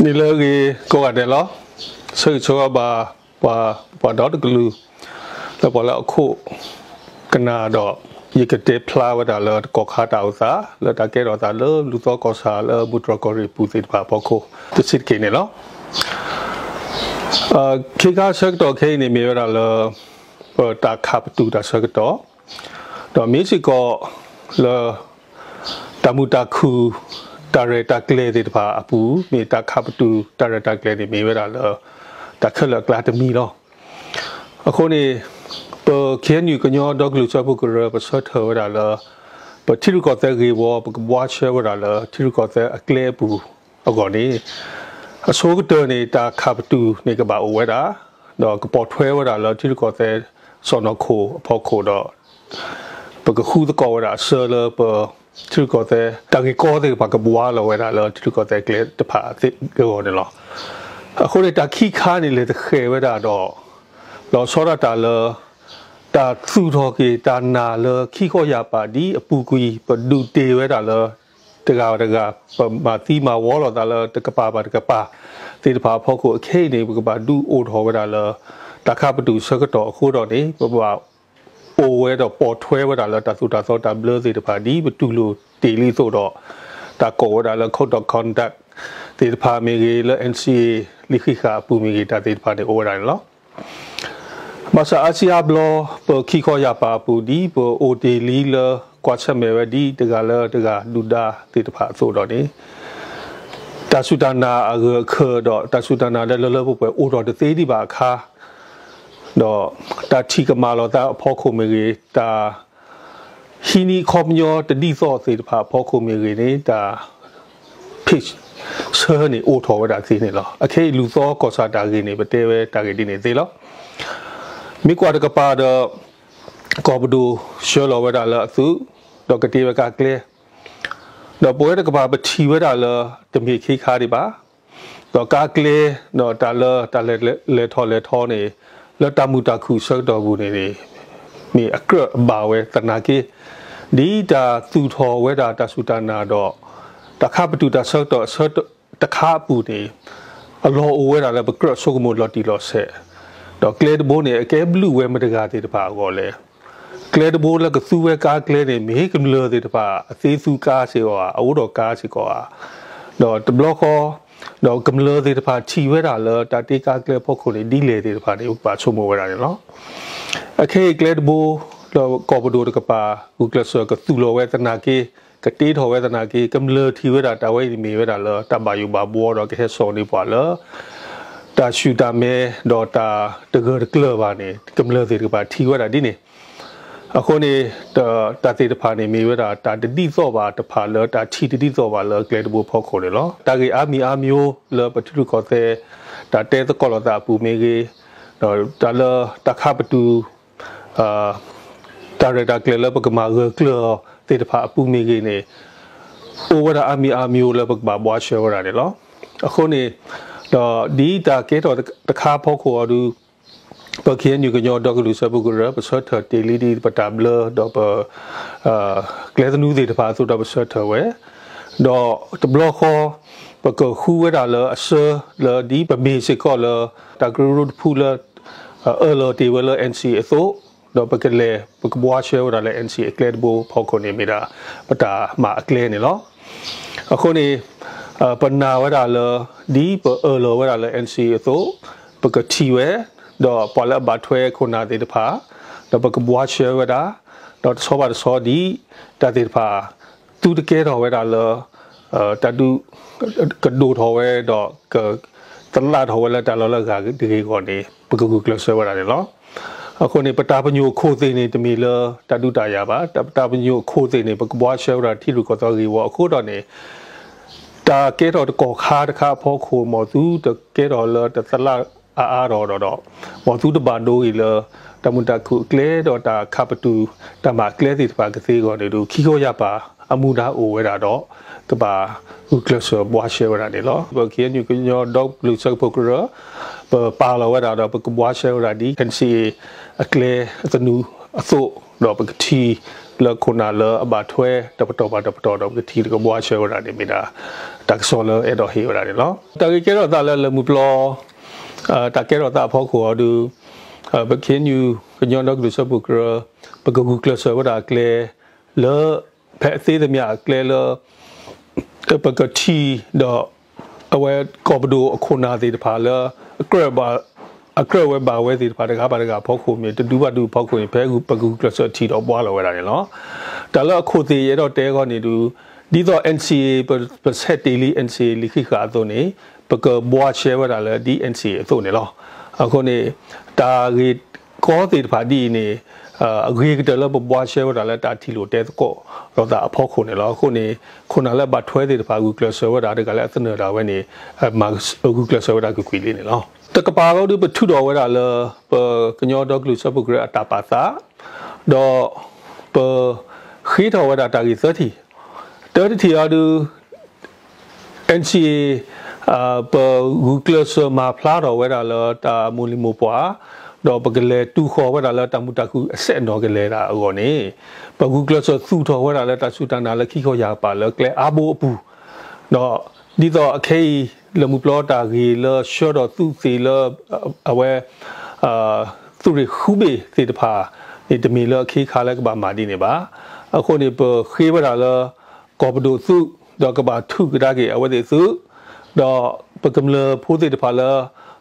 နံၤလၢအဂ့ၤကိးဂၤဒဲးလီၤ. ဆၢဂ့ၤဆၢဝါဘၣ်ပှၤ ပှၤဒီတကလုာ် လၢပှၤလၢအခိၣ်ကနၣ်ဒီး ယကတဲဖျါဝဲဒၣ်လၢတကီၢ်ခါတၢ်အိၣ်သး လၢတၢ်ကဲထီၣ်သးလၢလူၤသီကီၢ်ဆၣ်လၢမုၢ်တြီၢ်ကီၢ်ရ့ၣ်ပူၤသ့ၣ်တဖၣ်အဖီခိၣ် တဆံးတက့ၢ်န့ၣ်လီၤ. ခ့ခါဆၢကတီၢ်ခဲအံၤန့ၣ်မ့ၢ်ဝဲဒၣ်လၢ ပတၢ်ခးပတုာ်တၢ်ဆၢကတီၢ် ဒီးမ့ၢ်စ့ၢ်ကီးလၢ တၢ်မုာ်တၢ်ခုၣ် တၢ်ရဲၣ်တၢ်ကျဲၤသ့ၣ်တဖၣ်အပူၤ မ့ၢ်တၢ်ခးပတုာ်တၢ်ရဲၣ်တၢ်ကျဲၤန့ၣ်မ့ၢ်ဝဲဒၣ်လၢ တၢ်ခဲလၢာ်အကျါတမံၤလီၤ. အဃိန့ၣ် ပ ခ့ၣ်အဲၣ်ယူၣ် ကညီဒီကလုာ်စၢဖှိၣ်ကရၢ ပဆၢထၢၣ်ဝဲဒၣ်လၢ ပထံရူၢ်ကီၢ်သဲးဂ့ၢ်ဝီ ပကဘှါဆှဲဝဲဒၣ်လၢထံရူၢ်ကီၢ်သဲးအကျဲအပူၤအဂီၢ်န့ၣ် အဆိကတၢၢ်န့ၣ် တၢ်ခးပတုာ်န့ၣ်ကဘၣ်အိၣ်ဝဲဒၣ် ဒီးကပိာ်ထွဲဝဲဒၣ်လၢထံရူၢ်ကီၢ်သဲးစီၢ်နီၤခိၣ်အဖီခိၣ်ဒီး ပကဃုသကိးဝဲဒၣ်အဆၢလၢပ ထံရူၢ်ကီၢ်သဲး တၢ်ဂ့ၢ်ကီသ့ၣ်တဖၣ်ကဘှါလီၤဝဲဒၣ်လၢထံရူၢ်ကီၢ်သဲးအကျဲတဖၣ်အဂီၢ်န့ၣ်လီၤ. အဃိန့ၣ် တၢ်ခံခါန့ၣ်လဲၤတဃဲၤဝဲဒၣ်ဒီး လီၤဆီဒၣ်တၢ်လၢ တၢ်သူၣ်ထီၣ်က့ၤတၢ်နာ်လၢခံခီယာ်ပာ်ဒ်အပူၤကွံာ် ပဒုးတ့ၢ်ဝဲဒၣ်လၢ တဂၤတဂၤ ပမၤသံမၤဝီလိာ်သးလၢတကပၤဘၣ်တကပၤသ့ၣ်တဖၣ်အဖီခိၣ် အခဲအံၤန့ၣ် ပကဘၣ်ဒုးအိၣ်ထီၣ်ဝဲဒၣ်လၢ တၢ်ခးပတုာ်ဆၢကတီၢ်အဃိဒီးန့ၣ် ပဘၣ်အိၣ်ဝဲဒီးပိာ်ထွဲဝဲဒၣ်လၢတၢ်သိၣ်တၢ်သီတၢ်ဘျၢသ့ၣ်တဖၣ် ဒ်ပတူၢ်လိာ်တ့ၢ်လံအသိးဒီး တၢ်ကိးဝဲဒၣ်လၢ Code of Conduct သ့ၣ်တဖၣ်မ့ၢ်ဂ့ၤ လၢ NCA လံာ်ဃံးဃာ်အပူၤမ့ၢ်ဂ့ၤ တၢ်သ့ၣ်တဖၣ်န့ၣ်အိၣ်ဝဲဒၣ်န့ၣ်လီၤ. ဘၣ်ဆၣ်အါစုအါဘျီ ပခံခီယာ်ပာ်အပူၤ ဒ်ပအိၣ်တ့ၢ်လံလၢ ကွၢ်ဆၢၣ်မဲာ်ဝဲဒ်တဂၤလၢတဂၤဒုၣ်ဒါသ့ၣ်တဖၣ်အသိးဒီးန့ၣ် တၢ်စူၢ်တၢ်နာ်အဂၢၢ်အခၢၣ်ဒီး တၢ်စူၢ်တၢ်နာ်လၢလၢပှဲၤပှဲၤအိၣ်ထီၣ်တသ့ဒံးဘၣ်အခါ ဒီးတၢ်ထံၣ်ကမၣ်လီၤသးအဖီခိၣ်မ့ၢ်ဂ့ၤ, တၢ်ဟံးန့ၢ်အခီပညီတဒ်သိးသ့ၣ်တဖၣ်အဖီခိၣ်မ့ၢ်ဂ့ၤန့ၣ် တၢ် ဖ့ၣ်ဆၢန့ၣ်အိၣ်ထီၣ်ဝဲဒၣ်သ့န့ၣ်လီၤ. အခဲအံၤလူၤသီကီၢ်ဆၣ်တၢ်ဂ့ၢ်န့ၣ် ပတဲဝဲတၢ်ဂ့ၢ်ဒ်န့ၣ်သ့လီၤ. မ့ၢ်ကွၢ်တကပၤဒီး ကီၢ်ပဒိၣ်ဆှၢလီၤဝဲဒၣ်လၢအသုး ဒီးကတ့ဝဲကါကျဲ ဒီးပဝဲတကပၤပထံၣ်ဝဲဒၣ်လၢ တမ့ၢ်ခ့ခါဒံးဘၣ် ဒီးကါကျဲ ဒီးတၢ်လၢတၢ်လဲၤထီၣ်လဲၤထီန့ၣ် လၢတၢ်မုာ်တၢ်ခုၣ်ဆၢကတီၢ်ပူၤန့ၣ်န့ၣ် မ့ၢ်အကြၢးအဘၣ်ဝဲသနာ်က့ ဒ်တၢ်သူၣ်ထီၣ်ဝဲဒၣ်တၢ်စူၢ်တၢ်နာ်ဒီး တၢ်ခးပတုာ်တၢ်ဆၢကတီၢ်အဆၢတခါအပူၤန့ၣ် အလီၢ်အိၣ်ဝဲဒၣ်လၢပကြၢးဆိကမိၣ်လီၤတံၢ်လီၤဆဲး, ဒီးကျဲတဘိန့ၣ် အကဲဘျုးဝဲမတဂၤသ့ၣ်တဖၣ်အဂီၢ်လဲၣ်. ကျဲတဘိလၢကသူဝဲကါကျဲန့ၣ် မ့ၢ်ကမျၢၢ်သ့ၣ်တဖၣ် အသ့သူကါစ့ၢ်ကီးဧါ, အအိၣ်ဒီးကါစ့ၢ်ကီးဧါ, ဒီးတဘျီဃီ ဒီးကမျၢၢ်သ့ၣ်တဖၣ်ထံၣ်ဝဲဒၣ်လၢတၢ်တ့ကါကျဲအဖီခိၣ်န့ၣ် ဒ်လဲၣ်သ့ၣ်တဖၣ်န့ၣ် ပဘၣ်ဆိကမိၣ်ဝဲဒၣ်န့ၣ်လီၤ. အခဲအံၤကျဲတဘိ ဒီးကီၢ်ပဒိၣ်တကပၤ ဂုာ်ကျဲးစၢးကသူၣ်လီၤဝဲသနာ်က့ ကတ့ထီၣ်ဝဲသနာ်က့ ကမျၢၢ်ထံၣ်ဝဲဒၣ်တၢ်ဝဲအံၤန့ၣ်မ့ၢ်ဝဲဒၣ်လၢ တၢ်ဘၣ်ယိၣ်ဘၣ်ဘှီဒီးကဟဲစိာ်န့ၢ်ပှၤလၢ တၢ်ဆူၣ်တၢ်မဲ ဒီးတၢ်တဂၢၢ်တကျၢၤဘၣ်န့ၣ် ကမျၢၢ်သ့ၣ်တဖၣ်ထံၣ်ဝဲဒၣ်ဒ်န့ၣ် အဃိန့ၣ် တၢ်သ့ၣ်တဖၣ်န့ၣ် မ့ၢ်ဝဲဒၣ်တၢ်တဒ်သိးဘၣ်တဖၣ်လၢ တၢ်ထံၣ်တဒ်သိးဘၣ်လၢကျဲတဘိဖီခိၣ်န့ၣ်လီၤ. တၢ်ဂ့ၢ်အါမံၤအါမံၤလၢပထံရူၢ်ကီၢ်သဲး တၢ်တဲသကိးလိာ်သးအပူၤမ့ၢ်ဂ့ၤ, ဒီးတၢ်လၢတၢ်ခးပတုာ် တၢ်ရဲၣ်တၢ်ကျဲၤလၢပကမၤဂၢၢ်ကျၢၤအီၤသ့ၣ်တဖၣ်အပူၤမ့ၢ်ဂ့ၤန့ၣ် အိၣ်ဝဲဒၣ်အါမံၤအါမံၤလၢပကဘၣ်ဘှါရှဲဝဲဒၣ်န့ၣ်လီၤ. အဃိန့ၣ် ဒီးဒ်တၢ်ကဲထီၣ်တခါဖီခိၣ်အီၤဒုး ပ ခ့ၣ်အဲၣ်ယူၣ် ကညီဒီကလုာ်စၢဖှိၣ်ကရၢ ပဆၢထၢၣ်တ့ၢ်လံဒ်ပတၢ်ဘျၢ ဒီးပ ကျဲသနူသ့ၣ်တဖၣ်အသိးဒီးပဆၢထၢၣ်ဝဲ, ဒီးတဘျီဃီ ပကဃုဝဲဒၣ်လၢအဆၢလၢဒ်ပမ့ၢ်စ့ၢ်ကီးလၢ တၢ်ကရၢကရိတဖုလၢ အၢၣ်လီၤတ့ၢ်ဝဲလၢ NCA အသိး, ဒီးပကလဲၤ ပကဘှါရှဲဝဲဒၣ်လၢ NCA အကျဲတဘိဖီခိၣ်န့ၣ်မ့ၢ်ဒၣ် ပတၢ်မၤအကျဲန့ၣ်လီၤ. အဃိန့ၣ် ပနာ်ဝဲဒၣ်လၢ ဒ်ပအၢၣ်လီၤဝဲဒၣ်လၢ NCA အသိး, ပကထံၣ်ဝဲ, ဒီးပှၤလၢအဘၣ်ထွဲခိၣ်နၢ်သ့ၣ်တဖၣ်, ဒီးပကဘှါရှဲဝဲဒၣ်, ဒီးတဆီဘၣ်တဆီဒ် တၢ်သ့ၣ်တဖၣ် သုတကဲထီၣ်ဝဲဒၣ်လၢ တၢ်ဒုး ကဒိၣ်ထီၣ်ဝဲဒီး ကသလၣ်ထီၣ်ဝဲလၢတၢ်လီၢ်လၢအဂၤတဂ့ၤအဂီၢ်န့ၣ် ပကဂုာ်ကျဲးစၢးဝဲဒၣ်န့ၣ်လီၤ. အဃိန့ၣ် ပတၢ်ပညိၣ်အခိၣ်သ့ၣ်န့ၣ် တမ့ၢ်လၢတၢ်ဒုးတၢ်ယၤဘၣ်, ပတၢ်ပညိၣ်အခိၣ်သ့ၣ်န့ၣ် ပကဘှါရှဲဝဲဒၣ်ထံရူၢ်ကီၢ်သဲးဂ့ၢ်ဝီအဃိဒီးန့ၣ် တၢ်ကဲထီၣ်တကီၢ်ခါတခါအဖီခိၣ် မ်သုတကဲထီၣ်လၢတသလၣ်အါအါဒီးဒီး, မ်သုတဘၣ်ဒိဂ့ၤလၢ တၢ်မုာ်တၢ်ခုၣ်အကျဲဒီးတၢ်ခးပတုာ် တၢ်မၤအကျဲသ့ၣ်တဖၣ်ကသ့အဂီၢ်န့ၣ်ဒီး ခံခီယာ်ပာ်အမူဒါအိၣ်ဝဲဒၣ်ဒီး ကဘၣ်ဂုာ်ကျဲးစၢးဘှါရှဲဝဲဒၣ်န့ၣ်လီၤ. ပ ခ့ၣ်အဲၣ်ယူၣ် ကညီဒီကလုာ်စၢဖှိၣ်ကရၢ ပပာ်လီၤဝဲဒၣ်ဒီး ပကဘှါရှဲဝဲဒၣ်ဒ် NCA အကျဲအသနူအသိး, ဒီးပကထံၣ် လၢခိၣ်နၢ်လၢအဘၣ်ထွဲတပတီၢ်ဘၣ်တပတီၢ်ဒီး ပကထံၣ်တကဘှါရှဲဝဲဒၣ်န့ၣ် မ့ၢ်ဒၣ်တၢ်ကစီၣ်လၢအဲၣ်ဒိးဟ့ၣ်ဝဲဒၣ်န့ၣ်လီၤ. တၢ်ဂ့ၢ်ကဲထီၣ်သးလၢလၢၢ်မုၢ်ပျီ တၢ်ကဲထီၣ်သးအဖီခိၣ်အီၤဒု ပ ခ့ၣ်အဲၣ်ယူၣ် ကညီဒီကလုာ်စၢဖှိၣ်ကရၢ ပကဂုာ်ကျဲးစၢးဝဲဒၣ်အကျဲ လၢ ဖဲအသ့သမံအကျဲလၢ ပကထံၣ်ဒီး အဝဲကီၢ်ပဒိၣ်အခိၣ်နၢ်သ့ၣ်တဖၣ်လၢ အကြၢးဝဲဘၣ်ဝဲသ့ၣ်တဖၣ်တဂၤဘၣ်တဂၤအဖီခိၣ်မ့ၢ် တဒူဘၣ်ဒူအဖီခိၣ်န့ၣ် ဖဲပကဂုာ်ကျဲးစၢးထံၣ်ဒီးဘှါလီၤဝဲဒၣ်န့ၣ်လီၤ. တၢ်လၢအခိၣ်သ့ၣ်ယအဲၣ်ဒိးတဲအဂီၢ်န့ၣ်ဒု ဒ်သိး NCA ပ ပဆဲးတ့ၢ်လံ NCA လံာ်ဃံးဃာ်အသိးန့ၣ် ပကဘှါရှဲဝဲဒၣ်လၢဒ် NCA အသိးန့ၣ်လီၤ. အဃိန့ၣ် တၢ်ဂ့ၢ်ကီသ့ၣ်တဖၣ်ဒ်အံၤန့ၣ် အဂ့ၤကတၢၢ်လၢပဘှါရှဲဝဲဒၣ်လၢတၢ်ထံၣ်လိာ်တဲသကိးလိာ်သးအဖီခိၣ်န့ၣ်လီၤ. အဃိန့ၣ် ခိၣ်နၢ်လၢအဘၣ်ထွဲသ့ၣ်တဖၣ် ဂုာ်ကျဲးစၢးဝဲဒၣ်တဂၤလၢအသနၢၣ်ဒၣ်ဝဲန့ၣ် မၤဂုာ်ကျဲးစၢးဝဲဒၣ်ကွ့ၢ်ကွ့ၢ်လံန့ၣ်လီၤ. တကပၤအဂီၢ်ဒု ပထုးထီၣ်ဝဲဒၣ်လၢ ပကညီဒီကလုာ်စၢဖှိၣ်ကရၢအတၢ်ပာ်သး ဒီး ပ ဃ့ထီၣ်ဝဲဒၣ်တၢ်ဂ့ၢ်သၢထံၣ်, တၢတထံၣ်အီၤဒု NCA ပဂုာ်ကျဲးစၢးမၤဖျါထီၣ်ဝဲဒၣ်လၢတၢ်မိၢ်လံၤမိၢ်ပှၢ်, ဒီးပကလဲၤတူၢ်ဃီၤဝဲဒၣ်လၢတၢ်မုာ်တၢ်ခုၣ်အဆဲးအနီၣ်ကလဲၤဒၣ်အဂီၢ်န့ၣ်, ပဂုာ်ကျဲးစၢးသူၣ်ထီၣ်ဝဲဒၣ်လၢတၢ်စူၢ်တၢ်နာ်လၢခံခီယာ်ကပၤလၢကျဲအါဘိအပူၤ, ဒီးဒ်သိးအခဲအံၤ လၢမုၢ်ပျီတၢ်ဂ့ၢ်လၢဆှၢဒီးသုးသ့ၣ်လၢ အဝဲ သုးရ့ၣ်ဃုဘ့ၣ်သ့ၣ်တဖၣ်န့ၣ် တမ့ၢ်လၢအခဲခါလၢကဘၣ်မၤဒ်န့ၣ်ဘၣ်. အဃိန့ၣ် ပဃ့ဝဲဒၣ်လၢ ကီၢ်ပဒိၣ်သုး ဒီးကဘၣ်ထုးကဒါက့ၤအဝဲသ့ၣ်သုး, ဒီးပကမျၢၢ်ဖိသ့ၣ်တဖၣ်လၢ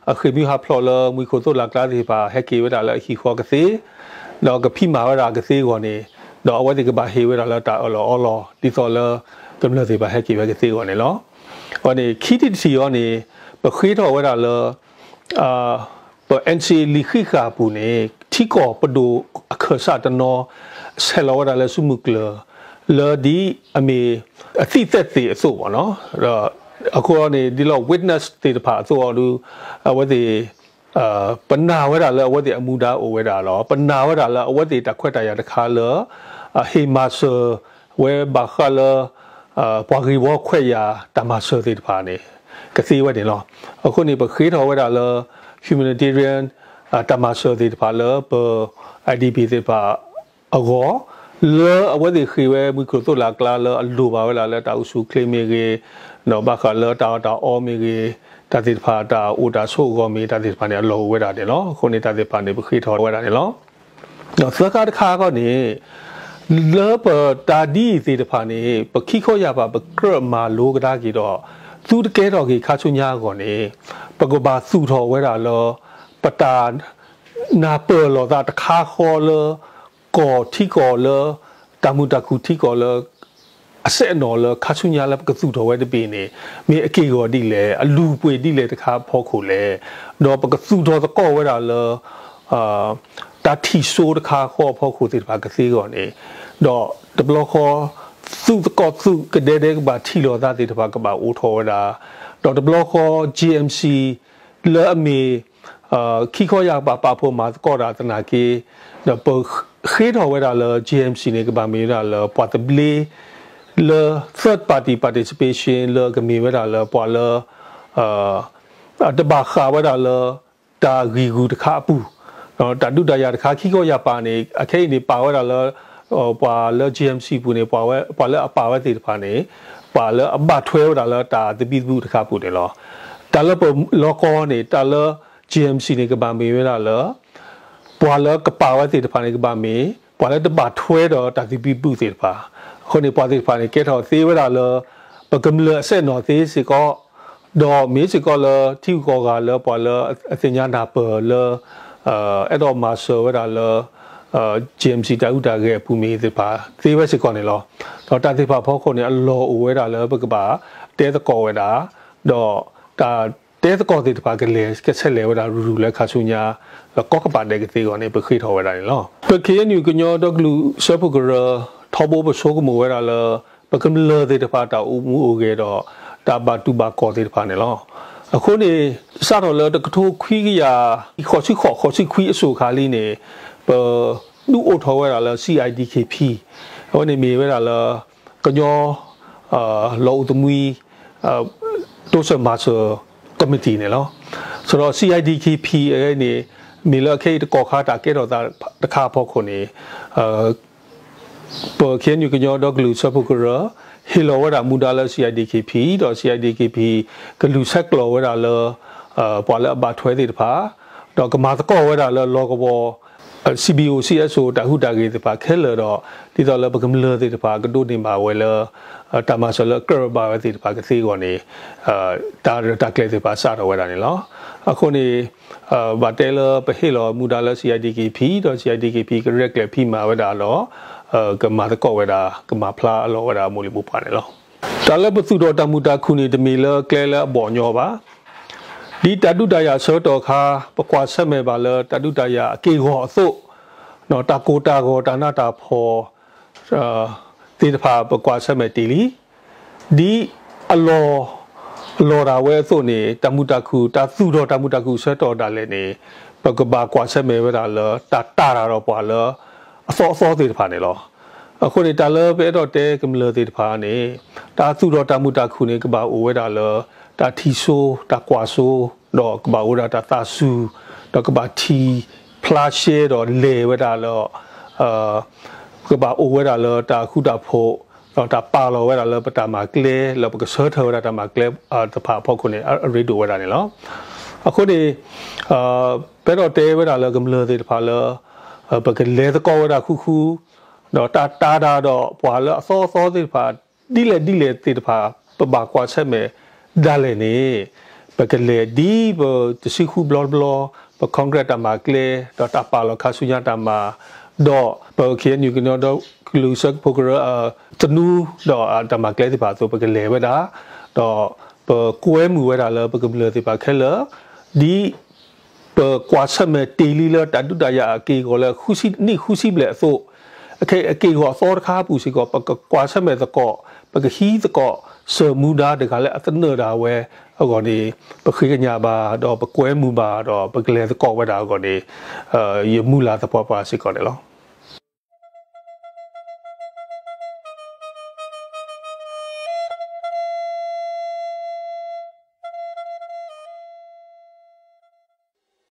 အဃ့ၢ်မှံဟးဖျိးလၢမှံခိၣ်သိၣ်လၢ်ကျါသ့ၣ်တဖၣ် ဟဲက့ၤဝဲဒၣ်လၢအဟံၣ်ဃီကသ့, ဒီးကဖံးမၤဝဲဒၣ်ကသ့အဂီၢ်န့ၣ်, ဒီးအဝဲသ့ၣ်ကဘၣ်ဟ့ၣ်ဝဲဒၣ်လၢတၢ်အၢၣ်လီၤအီလီၤ ဒ်သိးလၢ ကမျၢၢ်သ့ၣ်တဖၣ်ဟဲက့ၤဝဲကသ့အဂီၢ်န့ၣ်လီၤ. အန့ၣ် ခံထံၣ်တထံၣ်အီၤန့ၣ် ပဃ့ထီၣ်ဝဲဒၣ်လၢ ပ NCA လံာ်ဃံးဃာ်အပူၤန့ၣ် ထံကီၢ်ပဒိၣ်အခၢၣ်စးတနီၤ ဆဲးလီၤဝဲဒၣ်လၢစုမုၢ်ကျၢၤ လၢဒ်အမ့ၢ်အသံၣ်သဲးသ့ၣ်အသိးဘၣ်နီၤ. အဃိန့ၣ် ဒ်လီၤ witness သ့ၣ်တဖၣ်အသိးအီၤဒု အဝဲသ့ၣ် ပနာ်ဝဲဒၣ်လၢအဝဲသ့ၣ်အမူဒါအိၣ်ဝဲဒၣ်လီၤ. ပနာ်ဝဲဒၣ်လၢအဝဲသ့ၣ်တၢ်ခွဲးတၢ်ယာ်တခါလၢ ဟ့ၣ်မၤစၢၤဝဲဘၣ်ဃးလၢ ပှၤဂ့ၢ်ဝီခွဲးယာ်တၢ်မၤစၢၤသ့ၣ်တဖၣ်န့ၣ် ကသ့ဝဲန့ၣ်လီၤ. အဃိန့ၣ် ပဃ့ထီၣ်ဝဲဒၣ်လၢ humanitarian တၢ်မၤစၢၤသ့ၣ်တဖၣ်လၢပ IDP သ့ၣ်တဖၣ်အဂီၢ်, လၢအဝဲသ့ၣ်ဃ့ၢ်ဝဲမှံခိၣ်သိၣ်လၢ်ကျါလၢအလိၣ်ဘၣ်ဝဲဒၣ်လၢတၢ်အိၣ်ဆူၣ်အိၣ်ချ့မ့ၢ်ဂ့ၤ, ဒီးဘၣ်ဃးလၢတၢ်အီၣ်တၢ်အီမ့ၢ်ဂ့ၤ, တၢ်သ့ၣ်တဖၣ်တၢ်အိၣ်တၢ်ဆိးအဂီၢ်မ့ၢ် တၢ်သ့ၣ်တဖၣ်န့ၣ် အလီၢ်အိၣ်ဝဲဒၣ်န့ၣ်လီၤ. အဃိန့ၣ် တၢ်သ့ၣ်တဖၣ်န့ၣ် ပဃ့ထီၣ်ဝဲဒၣ်န့ၣ်လီၤ. ဒီးသၢခါတခါအဂီၢ်န့ၣ် လၢပတၢ်ဒ်အံၤသ့ၣ်တဖၣ်န့ၣ် ပခံခီယာ်ပၤ ပကြၢးမၤလိကဒါက့ၤဒီး သုတကဲထီၣ်က့ၤခါဆူညါအဂီၢ်န့ၣ် ပကဘၣ်သူၣ်ထီၣ်ဝဲဒၣ်လၢ ပတၢ်နၢ်ပၢၢ်လိာ်သးတခါဃီလၢ ကီၢ်ထံကီၢ်လၢ တၢ်မုာ်တၢ်ခုၣ်ထံကီၢ်လၢ အဆဲးအနီၣ်လၢခါဆူညါလၢပကသူၣ်ထီၣ်ဝဲတဘ့ၣ်န့ၣ် မ့ၢ်အက့ၢ်အဂီၤဒ်လဲၣ်, အလုၢ်အပှ့ၤဒ်လဲၣ်တခါအဖီခိၣ်လဲၣ်, ဒီးပကသူၣ်ထီၣ်သကိးဝဲဒၣ်လၢ တၢ်ထံၣ်စိတခါဃီအဖီခိၣ်သ့ၣ်တဖၣ်ကသ့အဂီၢ်န့ၣ်, ဒီးတဘျီဃီ သုးသကိးသုးကဒဲဒဲကဘၣ်ထံၣ်လိာ်သးသ့ၣ်တဖၣ် ကဘၣ်အိၣ်ထီၣ်ဝဲဒၣ်, ဒီးတဘျီဃီ JMC လၢအမ့ၢ် ခံခီယာ်ပၤပာ်ဖှိၣ်မၤသကိးတၢ်သနာ်က့, ဒီးပဃ့ထီၣ်ဝဲဒၣ်လၢ JMC န့ၣ် ကဘၣ်မ့ၢ်ဝဲဒၣ်လၢပှၤသဘျ့ လၢ third party participation လၢကမ့ၢ်ဝဲဒၣ်လၢပှၤလၢ တဘၣ်ဃးဝဲဒၣ်လၢ တၢ်ဂံၢ်ဂူာ်တခါအပူၤ, တၢ်ဒုးတၢ်ယၤတခါ ခံခီယာ်ပၤန့ၣ် အခဲအံၤန့ၣ် ပာ်ဝဲဒၣ်လၢ ပှၤလၢ JMC ပူၤန့ၣ် ပှၤလၢအပာ်ဝဲသ့ၣ်တဖၣ်န့ၣ် ပှၤလၢအဘၣ်ထွဲဝဲဒၣ်လၢတၢ်သဘံၣ်သဘုၣ်တခါပူၤန့ၣ်လီၤ. တၢ်လၢပလီၢ်ကီၢ်န့ၣ် တၢ်လၢ JMC န့ၣ် ကဘၣ်မ့ၢ်ဝဲဒၣ်လၢ ပှၤလၢကပာ်ဝဲသ့ၣ်တဖၣ်န့ၣ် ကဘၣ်မ့ၢ် ပှၤလၢတဘၣ်ထွဲဒီးတၢ်သဘံၣ်သဘုၣ်သ့ၣ်တဖၣ်, အဃိန့ၣ် ပှၤသ့ၣ်တဖၣ်န့ၣ် ကဲထီၣ်သ့ဝဲဒၣ်လၢ ပကမျၢၢ်အဆဲးနီၣ်သ့စ့ၢ်ကီး, ဒီးမ့ၢ်စ့ၢ်ကီးလၢ ထံဂုၤကီၢ်ဂၤလၢပှၤလၢအသ့ၣ်ညါနၢ်ပၢၢ်လၢ အဲၣ်ဒိးမၤစၢၤဝဲဒၣ်လၢ JMC တၢ်ဟူးတၢ်ဂဲၤအပူၤမ့ၢ်သ့ၣ်တဖၣ် သ့ဝဲစ့ၢ်ကီးန့ၣ်လီၤ. ဒီးတၢ်သ့ၣ်တဖၣ်အဖီခိၣ်န့ၣ် အလီၢ်အိၣ်ဝဲဒၣ်လၢပကဘၣ်တဲသကိးဝဲဒၣ်, ဒီးတၢ်တဲသကိးသ့ၣ်တဖၣ်ကလဲၤကဆဲးလဲၤဝဲဒၣ်ရူၤရူၤလၢခါဆူညါ, ဒီးကိးကပၤဒဲးကသ့အဂီၢ်န့ၣ် ပဃ့ထီၣ်ဝဲဒၣ်န့ၣ်လီၤ. ပ ခ့ၣ်အဲၣ်ယူၣ် ကညီဒီကလုာ်စၢဖှိၣ်ကရၢ ထီဘိပဆိကမိၣ်ဝဲဒၣ်လၢ ပကမျၢၢ်သ့ၣ်တဖၣ်တၢ်အိၣ်မူအိၣ်ဂဲၤဒီး တၢ်ဘၣ်တူၢ်ဘၣ်ကီၢ်သ့ၣ်တဖၣ်န့ၣ်လီၤ. အဃိန့ၣ် စးထီၣ်လၢတကထိခွံကယၤ ဃိးဆံဃိး ဃိးဆံခွံအစိၤခါလံန့ၣ် ပဒုးအိၣ်ထီၣ်ဝဲဒၣ်လၢ C I D K P, အဝဲန့ၣ်မ့ၢ်ဝဲဒၣ်လၢ ကညီ လီၢ်အိၣ်သမှံ တိစၢၤမၤစၢၤ committee န့ၣ်လီၤ. ဆိုတော့ C I D K P အဝဲန့ၣ် မ့ၢ်လၢအခဲအံၤတကီၢ်ခါတၢ်ကဲထီၣ်သးတခါအဖီခိၣ်န့ၣ် က ပ ခ့ၣ်အဲၣ်ယူၣ် ကညီဒီကလုာ်စၢဖှိၣ်ကရၢ ဟ့ၣ်လီၤဝဲဒၣ်မူဒါလၢ C I D K P ဒီး C I D K P ကလုၢ်ဆဲးကျိးဝဲဒၣ်လၢ ပှၤလၢအဘၣ်ထွဲသ့ၣ်တဖၣ် ဒီးကမၤသကိးဝဲဒၣ်လၢလီၢ်ကဝီၤ C B O C S O တၢ်ဟူးတၢ်ဂဲၤသ့ၣ်တဖၣ်ခဲလၢာ်ဒီး ဒ်သိးလၢပကမျၢၢ်သ့ၣ်တဖၣ်ကဒိးန့ၢ်ဘၣ်ဝဲလၢ တၢ်မၤစၢၤလၢအကြၢးဘၣ်ဝဲသ့ၣ်တဖၣ်ကသ့အဂီၢ်န့ၣ် တၢ်ရဲၣ်တၢ်ကျဲၤသ့ၣ်တဖၣ်စးထီၣ်ဝဲဒၣ်န့ၣ်လီၤ. အဃိန့ၣ် ဘၣ်တဲလၢပဟ့ၣ်လီၤမူဒါလၢ C I D K P ဒီး C I D K P ကရဲၣ်ကျဲၤဖံးမၤဝဲဒၣ်ဒီး ကမၤသကိးဝဲဒၣ် ကမၤဖျါအလီၢ်ဝဲဒၣ်အမိၢ်လံၢ်မိၢ်ပှၢ်န့ၣ်လီၤ. တၢ်လၢပသူၣ်ထီၣ်တၢ်မုာ်တၢ်ခုၣ်န့ၣ် တမ့ၢ်လၢကျဲလၢအဘီၣ်ညီဘၣ်. ဒ်တၢ်ဒုးတၢ်ယၤဆၢကတီၢ်အခါ ပကွၢ်ဆၢၣ်မဲာ်ဘၣ်လၢတၢ်ဒုးတၢ်ယၤအက့ၢ်အဂီၤအသိး, တၢ်ကိၢ်တၢ်ဂီၤ တၢ်နးတၢ်ဖှီၣ် သ့ၣ်တဖၣ် ပကွၢ်ဆၢၣ်မဲာ်တ့ၢ်လံ. ဒ်အလီၢ် အလီၢ်ဒၣ်ဝဲအသိးန့ၣ် တၢ်မုာ်တၢ်ခုၣ် တၢ်သူၣ်ထီၣ်တၢ်မုာ်တၢ်ခုၣ်ဆၢကတီၢ်ဒၣ်လဲာ်န့ၣ် ပကဘၣ်ကွၢ်ဆၢၣ်မဲာ်ဝဲဒၣ်လၢ တၢ်တာ်တၢ်ဒီးပှၤလၢအသီအသီသ့ၣ်တဖၣ်န့ၣ်လီၤ. အဃိန့ၣ် တၢ်လၢပအဲၣ်ဒိးတဲကမျၢၢ်သ့ၣ်တဖၣ်န့ၣ် တၢ်သူၣ်ထီၣ်တၢ်မုာ်တၢ်ခုၣ်န့ၣ် ကဘၣ်အိၣ်ဝဲဒၣ်လၢ တၢ်ထံၣ်စိ တၢ်ကွၢ်စိ ဒီးကဘၣ်အိၣ်ဝဲဒၣ်တၢ်သးစူၤ ဒီးကဘၣ်ထံၣ်ဖျါရှဲဒီးလဲၤဝဲဒၣ်လၢ ကဘၣ်အိၣ်ဝဲဒၣ်လၢတၢ်ဃူတၢ်ဖိး ဒီးတၢ်ပာ်လီၤဝဲဒၣ်လၢပတၢ်မၤကျဲ လၢပကဆၢထၢၣ်ဝဲဒၣ်တၢ်မၤကျဲတဖၣ်အဖီခိၣ်န့ၣ် အရ့ဒိၣ်ဝဲဒၣ်န့ၣ်လီၤ. အဃိန့ၣ် ပအဲၣ်ဒိးတဲဝဲဒၣ်လၢကမျၢၢ်သ့ၣ်တဖၣ်လၢ ပကလဲၤသကိးဝဲဒၣ်ဃူဃူ ဒီးတၢ်တာ်တၢ်ဒီးပှၤလၢအသီအသီသ့ၣ်တဖၣ် ဒ်လဲၣ်ဒ်လဲၣ်သ့ၣ်တဖၣ် ပဘၣ်ကွၢ်ဆၢၣ်မဲာ်ဒၣ်လဲာ်န့ၣ် ပကလဲၤဒ်ပတဆံဃုဘျီတဘျီ ပ Congress တၢ်မၤကျဲ ဒီးတၢ်ပာ်လီၤခါဆူညါတၢ်မၤ ဒီးပ ခ့ၣ်အဲၣ်ယူၣ် ကညီဒီကလုာ်စၢဖှိၣ်ကရၢ သနူ ဒီးတၢ်မၤကျဲသ့ၣ်တဖၣ်အသိး ပကလဲၤဝဲဒၣ် ဒီးပကွဲမုာ်ဝဲဒၣ်လၢပကမျၢၢ်သ့ၣ်တဖၣ်ခဲလၢာ် ဒ် ပကွၢ်ဆၢၣ်မဲာ်တ့ၢ်လံလၢတၢ်ဒုးတၢ်ယၤအက့ၢ်အဂီၤလၢ နံၣ်ဃုဆံဘျဲၣ်အသိး, အခဲအံၤအက့ၢ်အဂီၤအသီတခါအပူၤစ့ၢ်ကီး ပကကွၢ်ဆၢၣ်မဲာ်သကိး, ပကဟံးသကိး စၢၤမူဒါတဂၤလၢအသနၢၣ်ဒၣ်ဝဲအဂီၢ်န့ၣ် ပဃ့ကညးဘၣ် ဒီးပကွဲမုာ်ဘၣ် ဒီးပကလဲၤသကိးဝဲဒၣ်အဂီၢ်န့ၣ် ယမုၢ်လၢ်သပှၢ်ပှၢ်စ့ၢ်ကီးန့ၣ်လီၤ.